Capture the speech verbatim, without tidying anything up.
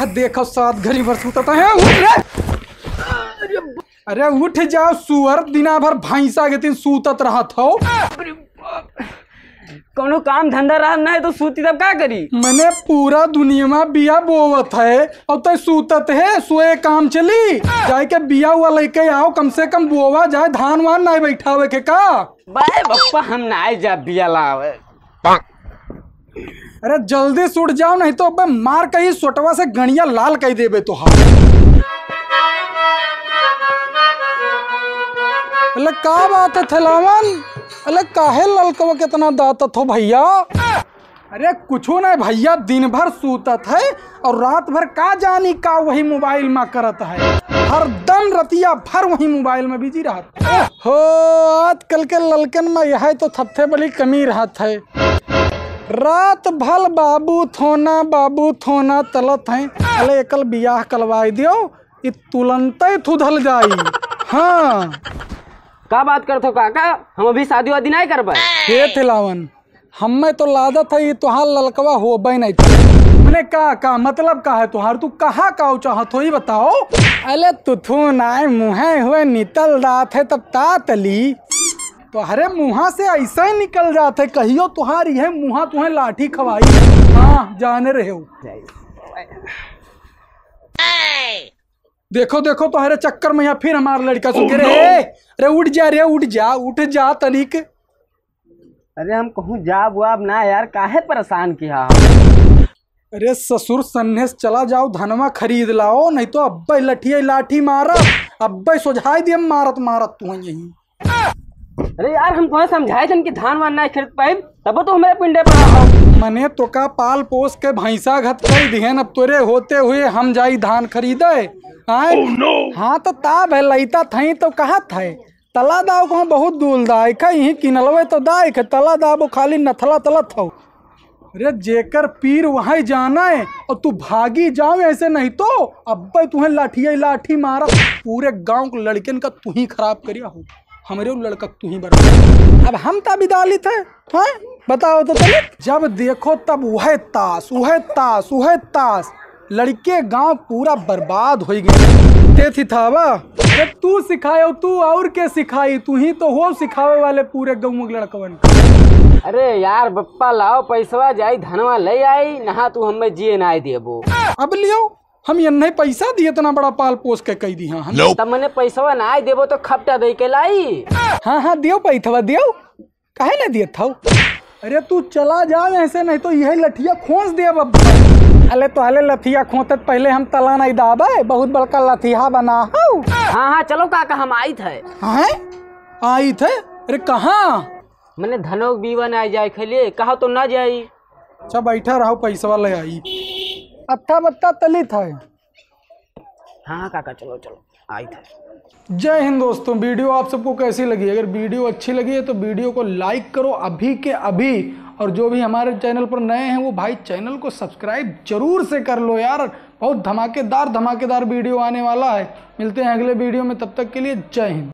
देखो, सात घड़ी भर सूतत है। उठ रे। अरे उठ जाओ सुअर, दिना भर भैंसा के तीन सूतत रहत हो। कौनो काम धंधा रहत ना है तो सूती तब का करी? मने पूरा दुनिया में बिया बोवत है और तय सूतत है, सोए काम चली? जाए के बिया हुआ लेके आओ, कम से कम बोवा जाए, धान वान ना बैठावे के का? बाय बप्पा, हम ना जा बिया लावे। अरे जल्दी से उठ जाओ, नहीं तो अबे मार के ही सोटवा से गणिया लाल कर देबे तोहार। अले का बात है थेलावन? अले काहे ललकवा केतना दातत हो भैया? अरे कुछो नहीं भैया, दिन भर सूतत है और रात भर का जानी का वही मोबाइल में करत है, हरदम रतिया भर वही मोबाइल में बिजी रहत। हो, आजकल के ललकन में यह तो सबसे बड़ी कमी रहत है। रात भर बाबू थोना, बाबू थोना तलत हैं। अले एकल बियाह कलवाई दियो, ई तुलंते थुधल जाई। हाँ। का बात करत हो काका? हम अभी शादी वादी नहीं करबे। हे थेलावन, हमें तो लागत है ये तोहार ललकवा होबे नहीं करे। मने का, का मतलब का है तोहार? तू कहा का चाहत हो, ये बताओ। अले तुथु नाय मुहे हुए निकल जात है तब तातली। तोहरे मुहा से ऐसा ही निकल जात है, कहियो तोहार यह मुहा तुहे लाठी खवाई। हाँ, जाने रहे हो। देखो, देखो, तोहरे चक्कर में यहाँ फिर हमार लड़का सुखे रहे। अरे उठ जा रे, उठ जा, उठ जा तनिक। अरे हम कहूँ जाब वाब ना यार, काहे परेशान किया हो? अरे ससुर, सन्ने से चला जाओ, धनवा खरीद लाओ, नहीं तो अब्बे लठिया लाठी मारब, अब्बे सोझाई दिए मारत मारत तू यही। अरे यार, हम तुम्हें समझाए जन कि धान वान ना खरीद पाइब, तब तो हमारे पिंडे पर आओ। मने तो का पाल पोस के भैंसा घत कर दिहन, अब तोरे होते हुए हम जाई धान खरीदे। आए? हाँ तो ताब है, लइता थई तो कहत है, तला दाव को बहुत दूल दाय खा, यहीं किनलवे तो दाय खा, तला दाबो खाली नथला तलत हो। अरे जेकर पीर वहीं जाना है और तू भागी जाओ ऐसे, नहीं तो अब्बे तुहें लाठिया लाठी मारा, पूरे गांव के लड़कन का तू ही खराब करिया हो, हमरे उ लड़का तू ही बर्बाद। अब हम ता बिदालित है, हाँ? बताओ तो तनी। जब देखो तब वह ताश, वह ताश, वह ताश। लड़के गांव पूरा बर्बाद होइ गए। ते सिखावा? अरे तू सिखायो, तू और के सिखाई? तू ही तो हो सिखावे वाले पूरे गाँव के लड़कवन का। अरे यार बप्पा, लाओ पैसवा, जाई धनवा ले आई, नहा तू हमें जिए ना देबो। अब लियो, हम ये नहीं पैसा दिए, इतना बड़ा पाल पोस के कह दी। हाँ, हम तब मने पैसवा ना देबो तो खपटा दे के लाई। हाँ, हाँ, दियो पैसवा, दियो। काहे ना दिए था? अरे तू चला जा ऐसे, नहीं तो यही लठिया खोस देब अब। अले तो हले लठिया खोतत पहले हम तला नहीं दाबे, बहुत बड़का लठिया बना हो। हाँ, हाँ, चलो काका, हम आइत है। हैं? आइत है? अरे कहाँ? मने धनोक बीवा ना जाए खलिए, कहा तो ना जाई। अच्छा बैठा रहो, पैसवा ले आई। अत्ता बत्ता तलित है। हाँ, हाँ काका, चलो, चलो, आइत है। जय हिंद दोस्तों, वीडियो आप सबको कैसी लगी? अगर वीडियो अच्छी लगी है तो वीडियो को लाइक करो अभी के अभी, और जो भी हमारे चैनल पर नए हैं वो भाई चैनल को सब्सक्राइब जरूर से कर लो यार, बहुत धमाकेदार धमाकेदार वीडियो आने वाला है। मिलते हैं अगले वीडियो में, तब तक के लिए जय हिंद।